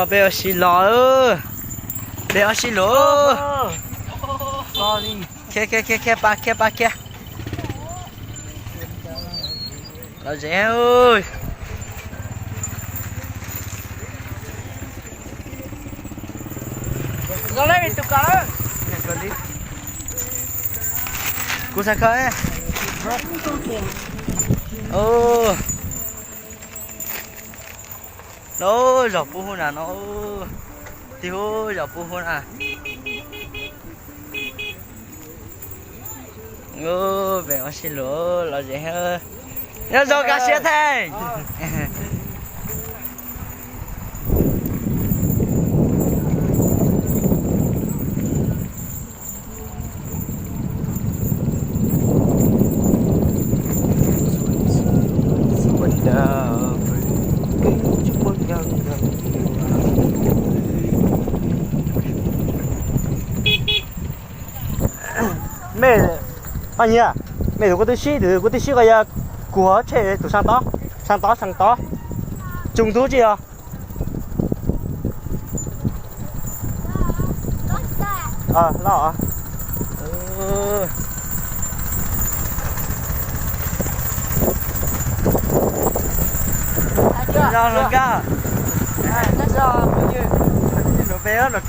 Peb ua si los, peb ua si los. Khiav khiav khiav khiav, pab khiav pab khiav. Lom zem. Kuv xav kho. No zos pub hu na no. Tig hu zos pub hu na. Peb ua si los lom zem. Nyob zoo, kaj siab theej. Mej, Paj Nyiag, mej tus kuv twb sib, tus kuv twb sib ko yog kuv hov tshem tus sab tod, sab tod, sab tod. Tsoom tub tsi yog. Loj. Zoo hluas nkauj. Tus hluas nkauj hluas nkauj.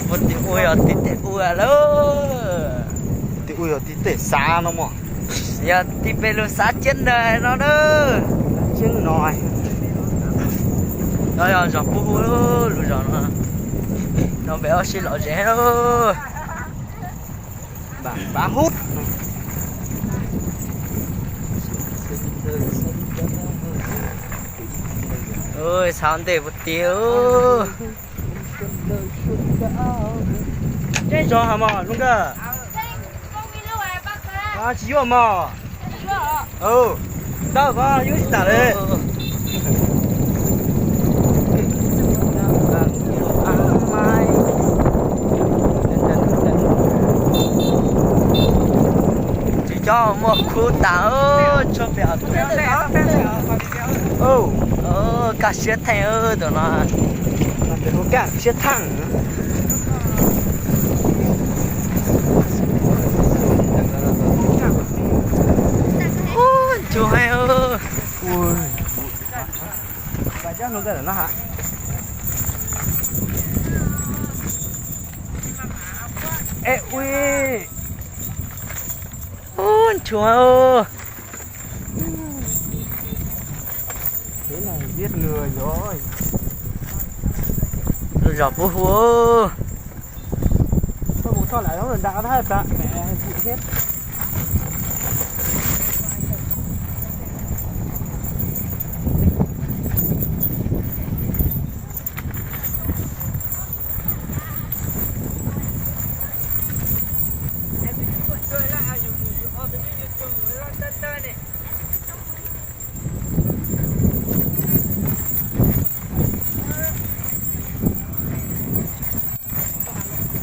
Puag tim ub yog tim tej ub lawm. Tim ub yog tim tej xav no mog. Yog tim peb lub xav Ciab Ntawg no na. Ciab no. No yog zos Pub Hu, lub zos no. No peb ua si lom zem. Npam npam hub. Xav ntej puag tim. Tseeb zog has mog Hluas Nkauj. Tsis yuav mog. Ntawd koj yuav tsis tas li. Tsis cov muaj khub tas, tshuav pem. Kaj siab theej tus no. Kaj siab theej. Ub, nchuav heev. Ub, nchuav. Lub zos Pub Hu.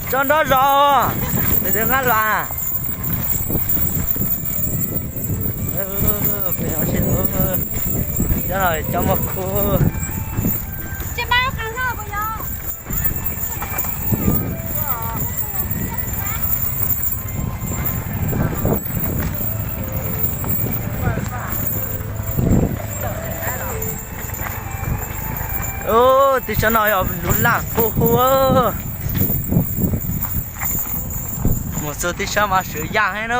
Tso nrov zos, tus twg nqab hluas. Peb ua si lawm, cov no cov muaj khub. Ub, tib sab no yog lub laj Pub Hu. Mus txug tib sab mas swv yaj heev na.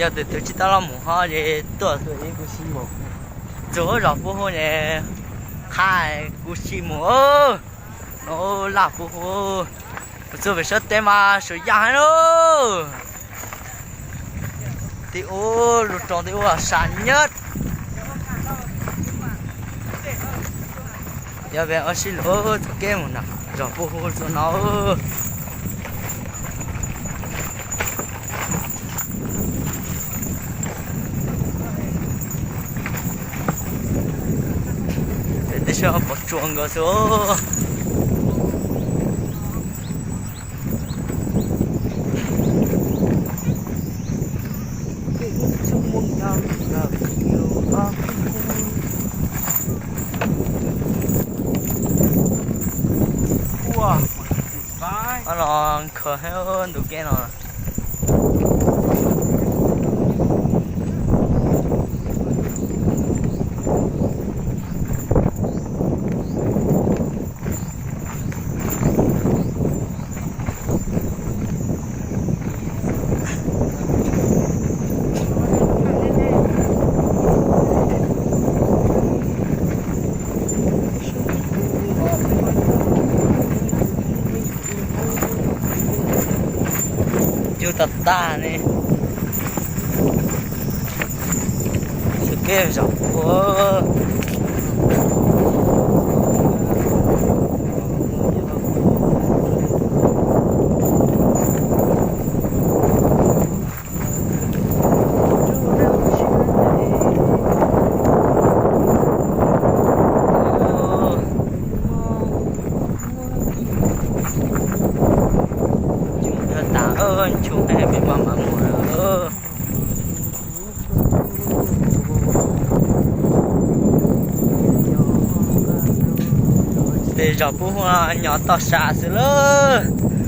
Yog tus twg tsis tau los mus ho ces tuaj txug ib kuv si mus. Txug zos Pub Hu ces qha kuv si mus. No laj Pub Hu. Mus txug pem sab teb mas swv yaj heev na. Tib ub lub roob tib ub sab nyab. Yog peb ua si lawm txoj kev mus na, zos Pub Hu txog no. Saib pom tsuas nkawd xwb. Ob los khaws thiab ntu keb no. Cub tag tag ne. Txoj kev zos puag. Tag, nchu peb peb maj mam mus lawm. Peb zos puag nyob toj sab xwb lawm.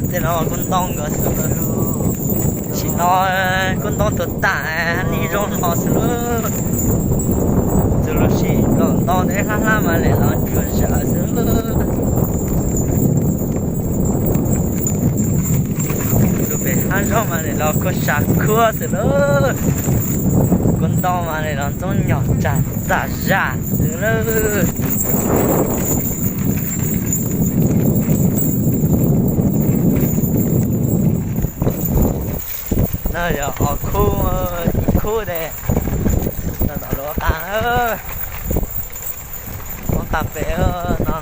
Tej no kub ntoo nkawd xwb. Sim no kub ntoo tuag tas, nej zoo no xwb lawm. Txug lub sij hawm ntau ntau hlab hlab mas lem los tsuas zam xwb. Txug pem hab zaub mas lem los kua sa khuab xwb lawm. Kub ntoo mas lem los ntxoov nyom tsag txaj zaj xwb lawm. No yog ob khub, ib khub tes no tom lub qab, qab pem no.